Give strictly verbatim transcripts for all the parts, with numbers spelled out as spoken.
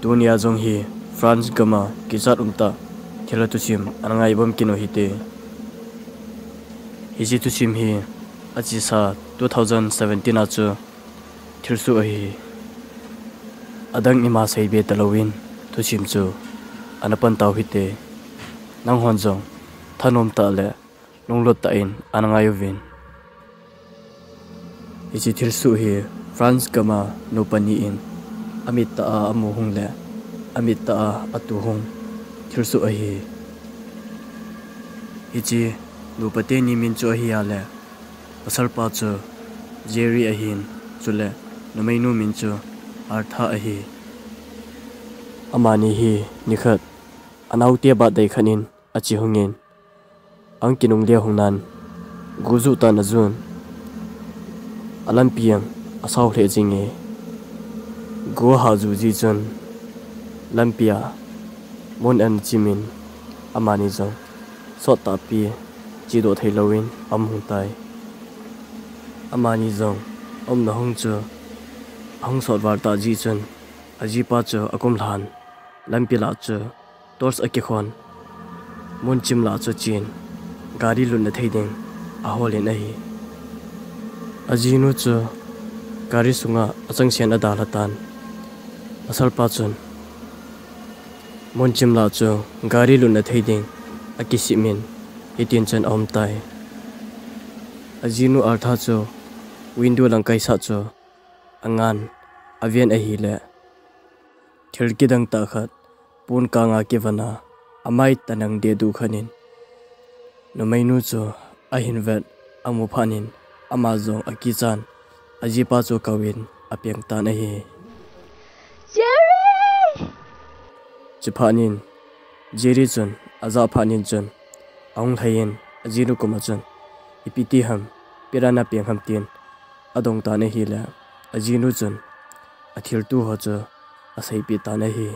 Tunia jong hi France gam a kichat umtah thil a thusim ana ngai bam kit u hite. Hiche thusim hi achesa two thousand seventeen a chu thilsoh ahi. Adang ima seibe talouvin thusim chu ana pan tau hite. Nanghon jong thanom tah le lunglut tah in ana ngai uvin. Hiche thilsoh hi France gam a nupa ni in amit tah a amu hung le amit tah a atu hung thilsoh ahi. Hiche nupa teni min chu ahi a le, pasalpa chu Jerry ahin, chule numeinu min chu Arthur ahi. Amani hi nikhat anaote birthday khat in ache hungin, ahung kinungle hung nan, go ju tan ajun, alampi ang asao lheh jing e. Go aha ju ji chun lampi a mun ana chim in, amani jong sot tahpi chedoh thei louvin aum hung tai. Amani jong aumna hung chu ahung sot val tah ji chun, ajipa chu akum lhan, lampi lah chu torch akikhon, mun chim lah chu chen, gari lutna thei ding ahol in ahi. Ajinu chu gari sunga achangseh in adalha tan. Pasalpa chun mun chim lah chu gari lutna thei ding akisem in, hitin chun aum tai. Ajinu Arthur chu window lang kaisah chu angan, aven ahile, thil kidang tah khat pon kanga kivon a, amai tanang dehduh khat in numeinu chu ahin vet amu phat in, ama jong akichan ajipa chu kouvin apeng tan ahi. Jerry! Chuphat in Jerry chun ajah phat in chun ahung lhai in, ajinu koma chun, ipi ti ham, ipi dinga napeng ham tin adong tan ahile, ajinu chun athilto ho chu aseipeh tan ahi.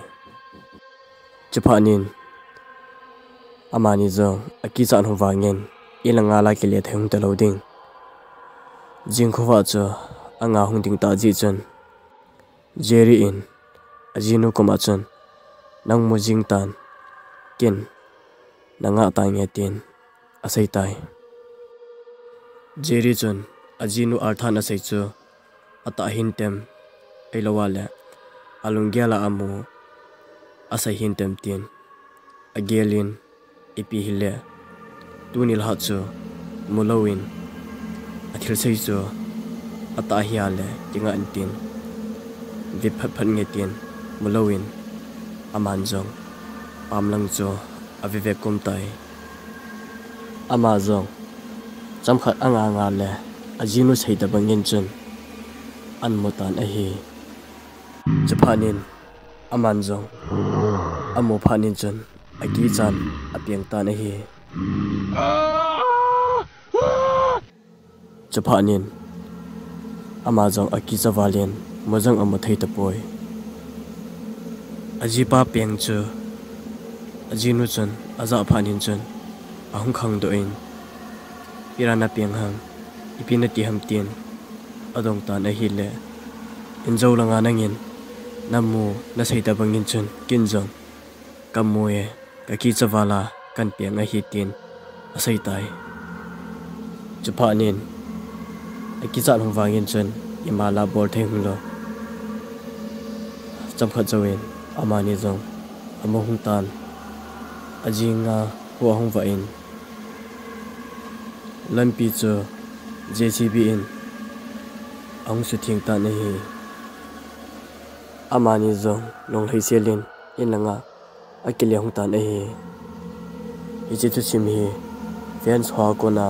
Chuphat in amani jong akichat hung vangin, in langa la kile thei hung talou ding, jing khovah chu anga hung ding tah ji chun, Jerry in ajinu koma chun, nang mu jing tan, ken nanga tange tin asei tai. Jerry chun ajinu Arthur in asei chu atah hintem, ahilou le alunggel a amu asei hintem tin agel in, ipi hile, tuni lhah chu mulouvin, athilsei chu atah hia le kingah in tin, ve phatphat nge tin mulouvin, aman jong pamlang chu ave ve kum tai. Ama jong chomkhat anga nga le ajinu sei tobang in chun amu tan ahi. Chuphat in aman jong amu phat in chun akichan apeng tan ahi. Chuphat in ama jong akicha val in mu jong amu thei tapoi. Ajipa peng chu ajinu chun ajah phat in chun ahung khangdoh in, ipi dinga napeng ham, ipi nati ham tin adong tan ahile, injo langa nangin namu nasei tobang in chun ken jong kamu e, kakicha val a kapeng ahi tin asei tai. Chuphat in akichat hung vangin chun ima la bol thei hung lou. Chomkhat jouvin amani jong amu hung tan. Ajing a kho ahung vah in, lampi chu J C B in ahung sutheng tan ahi. Amani jong lunglhai sel in in langa akile hung tan ahi. Hiche thusim hi fans ho a kona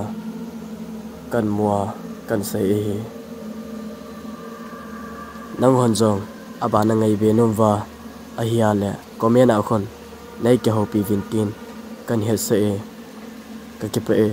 kamu a kasei ahi. Nanghon jong abana ngaibe nom uva ahile comment a khun nei kihoupi uvin tin kahetsah e. Kakipah e.